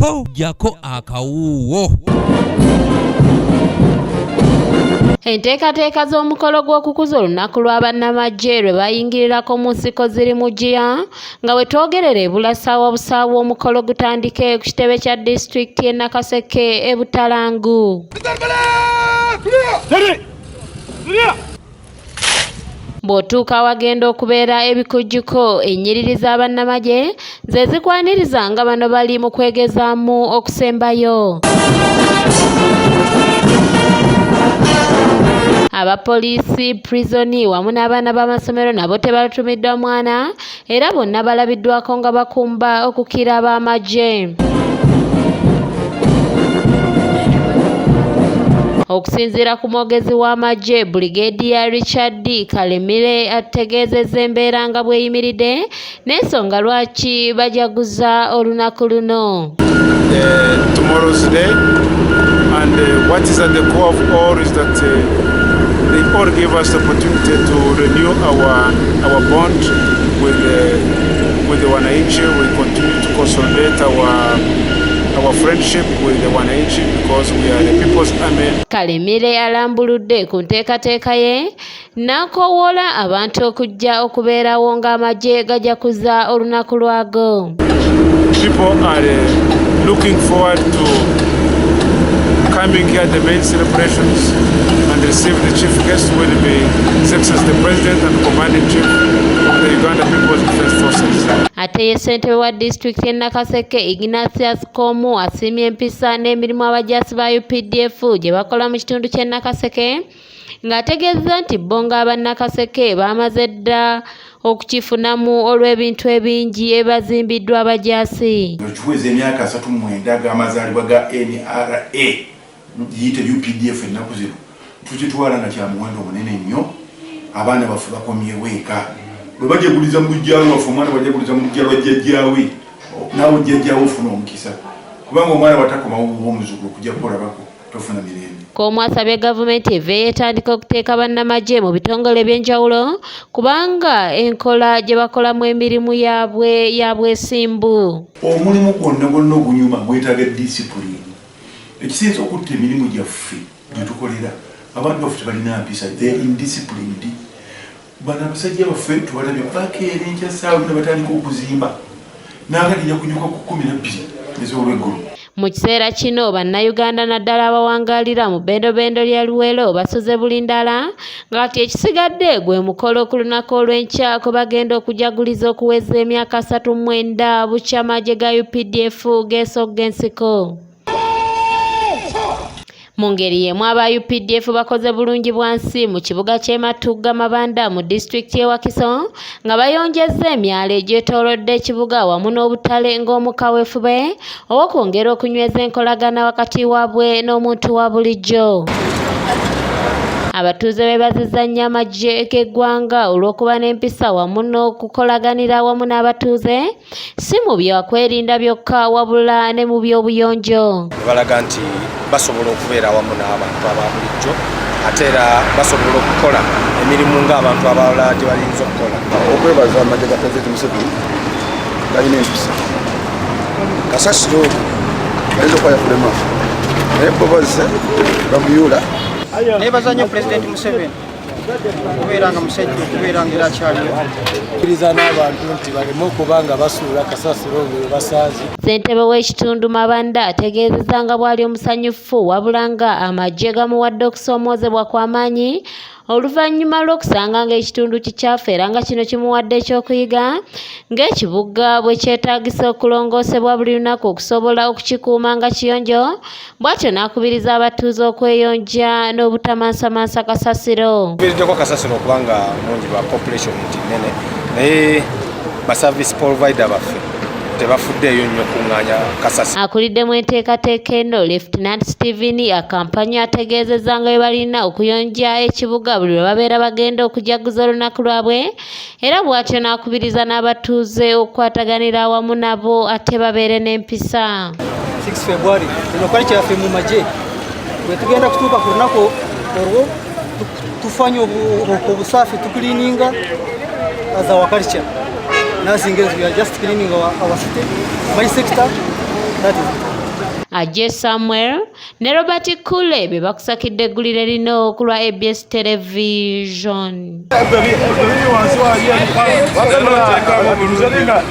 Ho, jjako akawuuwo. Enteekateeka z'omukolo gw'okukuza olunaku lwa bannamaggye lwe bayingirirako mu nsiko ziri mu ggiya nga we twogerera ebula ssaawa busaawa omukolo gutandike ku kitebe kya disitulikiti y'e Nakaseke e Butalangu. Bw'otuuka awagenda okubeera ebikujjuko, ennyiriri za bannamagye ze zikwaniriza nga bano bali mu kwegezaamu okusembayo. Abapoliisi, purizoni wamu n'abaana b'amasomero nabo tebatumiddwa mwana era bonna balabiddwako nga bakumba okukira ab'amagye. Okusinziira ku mwogezi w'amagye Buligeediya Richard Kalemire ategeezezza embeera nga bw'eyimiridde n'ensonga lwaki bajaguza olunaku luno. Tomorrow's day and what is at the core of all is that they all give us the opportunity to renew our bond with the Wananchi. We continue to consolidate our friendship with the Wananchi because we are the people's army. Kalemire alambuludde ku nteekateeka ye n'akoowoola abantu okujja okubeerawo ng'amagye gajaguza olunaku lwago. People are looking forward to coming here at the main celebrations and receive the chief guest will be His Excellency the President and Commander-in-Chief of the Uganda People's Defense Forces. Ate ye ssentebe wa disitulikiti y'e Nakaseke Ignatius Komu asiimye empisa n'emirimu abajaasi ba UPDF gye bakola mu kitundu ky'e Nakaseke ng'ategeezezza nti bo ng'aba Nakaseke baamaze dda okukifunamu olw'ebintu ebingi ebazimbiddwa abajaasi. Kiweza emyaka 39 ag'amazaalibwa ga NRA giyite UPDF ennaku zino tukitwala nga kya muwendo omunene nnyo. Abaana baffe bakomyewo eka bwe bajaguliza mu luggya lwaffe, omwana bwajaguliza mu luggya lwa jjajjaawe, naawe jjajjaawe ofuna omukisa kubanga omwana bw'atakomawo wuwo omuzukulu okujja kukolabako tofuna mirembe. Komu asabye gavumenti eveeyo etandika okuteeka bannamagye mu bitongole eby'enjawulo kubanga enkola gye bakolamu emirimu yaabwe ya bwesimbu. Omulimu gwonna gwonna ogunyuma gwetaaga disipulini. Ekisinza okutta emirimu gyaffe gye tukolera, abantu baffe tebalina mpisa, they are indisciplined. Bano abasajja baffe tubalabye bakeera enkya ssaawa ne batandika okuzimba n'akalira kunyuka ku 12 ez'olweggulo. Mu kiseera kino bannayuganda naddala abawangaalira mu bbendobendo lya Luweero basuze bulindaala nga kati ekisigadde gwe mukolo ku lunaku olw'enkya kwe bagenda okujaguliza okuweza emyaka 39 bukya amagye ga UPDF geesogga ensiko. Mu ngeri y'emu aba UPDF bakoze bulungi bwansi mu kibuga ky'e Matugga Mabanda mu disitulikiti y'e Wakiso nga bayonjezza emyalo egyetoolodde ekibuga wamu n'obutale ng'omu kaweefube ow'okwongera okunyweza enkolagana wakati waabwe n'omuntu wa bulijjo. Abatuuze beebazizza nnyo amagye g'eggwanga olw'okuba n'empisa wamu n'okukolaganira awamu n'abatuuze si mu byakwerinda byokka wabula ne mu by'obuyonjo. Balaga nti basobola okubeera awamu n'abantu aba bulijjo ate era basobola okukola emirimu ng'abantu abalala gye bayinza okukola. Okwebaza amagye ga Pulezidenti Museveni galina empisa. Kasasiro ayinza okuba yafulema naye bo bazze bamuyula. Neebaza nnyo Pulezidenti Museveni okubeera nga musajja okubeera nga era akyaliwo. Kkiriza n'abantu nti baleme okuba nga basuula kasasiro nga basanze. Ssentebe w'ekitundu Mabanda ategeezezza nga bw'ali omusanyufu wabula nga amagye gamuwadde okusoomoozebwa kw'amaanyi oluvannyuma lw'okusanga ng'ekitundu kikyafu era nga kino kimuwadde ekyokuyiga ng'ekibuga bwe kyetaagisa okulongoosebwa buli lunaku okusobola okukikuuma nga kiyonjo bw'atyo n'akubiriza abatuuze okweyonja n'obutamansamansa kasasiro. Tuviiriddeko kasasiro okubanga mungi lwa population nti nnene naye ba service provider baffe tebafuddeeyo nnyo kuŋŋaanya kasasiro. Akuliddemu enteekateeka eno Lieutenant Stephen Akampanya ategeezezza nga bwe balina okuyonja ekibuga buli lwe babeera bagenda okujaguza olunaku lwabwe era bw'atyo n'akubiriza n'abatuuze okukwataganira awamu nabo ate babeere n'empisa. 6 February eno culture yaffe mu magye bwe tugenda kutuuka ku lunaku olwo tufanye obusafi tucleaninga as our culture. Nothing else, we are just cleaning our city, my sector. That is it. Aje Samuel ne Robert Kule be bakusakidde eggulire lino ku lwa ABS Television.